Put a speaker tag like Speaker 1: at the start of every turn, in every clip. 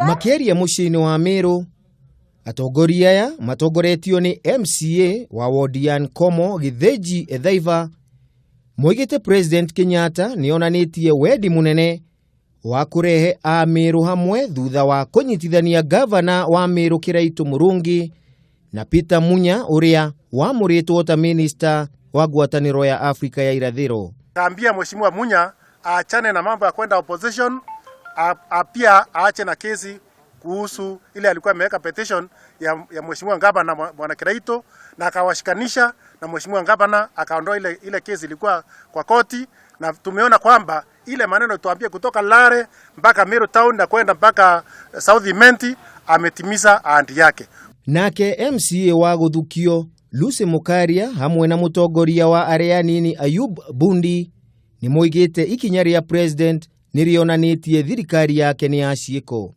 Speaker 1: Makĩaria mũciĩ-inĩ wa Meru, atongoria aya matongoretio nĩ MCA wa wodi ya Nkomo Gĩthĩnji Ethaiva moigĩte President Kenyatta nĩ onanĩtie wendi mũnene wa kũrehe a Meru hamwe thutha wa kũnyitithania gavana wa Meru Kĩraitũ Mũrũngi na Peter Munya ũrĩa wamũrĩtwo ta minista wa ngwatanĩro ya Afrika ya Irathĩro.
Speaker 2: Kaambia Mheshimiwa Munya aachane na mambo ya kwenda opposition, pia aache na kesi kuhusu ile alikuwa ameweka petition ya Mheshimiwa Gavana Bwana Kiraito, na akawashikanisha na Mheshimiwa Gavana akaondoa ile kesi ilikuwa kwa koti, na tumeona kwamba ile maneno tuambie kutoka Lare mpaka Meru Town na kwenda mpaka South Imenti ametimiza ahadi yake.
Speaker 1: Nake MCA wa Gũthukio Lucy Mukaria hamwe na mũtongoria wa arĩa anini Ayub Bundi nĩ moigĩte ikinya rĩa president nĩ rĩonanĩtie thirikari yake nĩ ya ciĩko.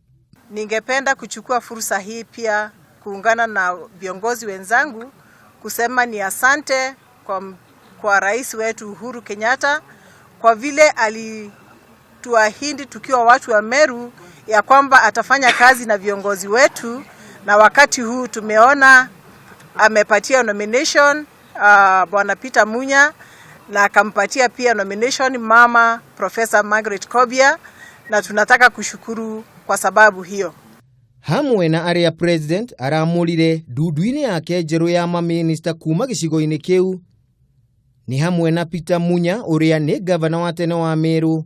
Speaker 3: Ningependa kuchukua fursa hii pia kuungana na viongozi wenzangu kusema ni asante kwa rais wetu Uhuru Kenyatta kwa vile alituahidi tukiwa watu wa Meru ya kwamba atafanya kazi na viongozi wetu, na wakati huu tumeona amepatia nomination Bwana Peter Munya na akampatia pia nomination Mama Professor Margaret Kobia, na tunataka kushukuru kwa sababu hiyo.
Speaker 1: Hamwe na arĩa president aramũrire ndundu-inĩ yake njerũ ya mamĩnĩsta kuma gĩcigo-inĩ kĩu nĩ hamwe na Peter Munya ũrĩa nĩ gavana wa tene wa Meru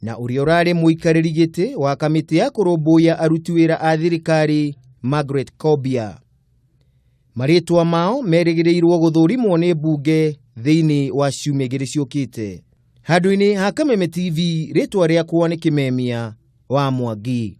Speaker 1: na ũrĩa ũrarĩ mũikarĩri gĩtĩ wa kamĩtĩ ya kũrũmbũiya aruti wĩra a thirikari Margaret Kobia. Marĩtwa mao merĩgĩrĩirwo gũthũrimwo nĩ mbunge thĩinĩ wa ciumia igĩrĩ ciũkĩte. Handũ-inĩ ha Kameme TV, rĩtwa rĩakwa nĩ Kĩmemia wa Mwangi.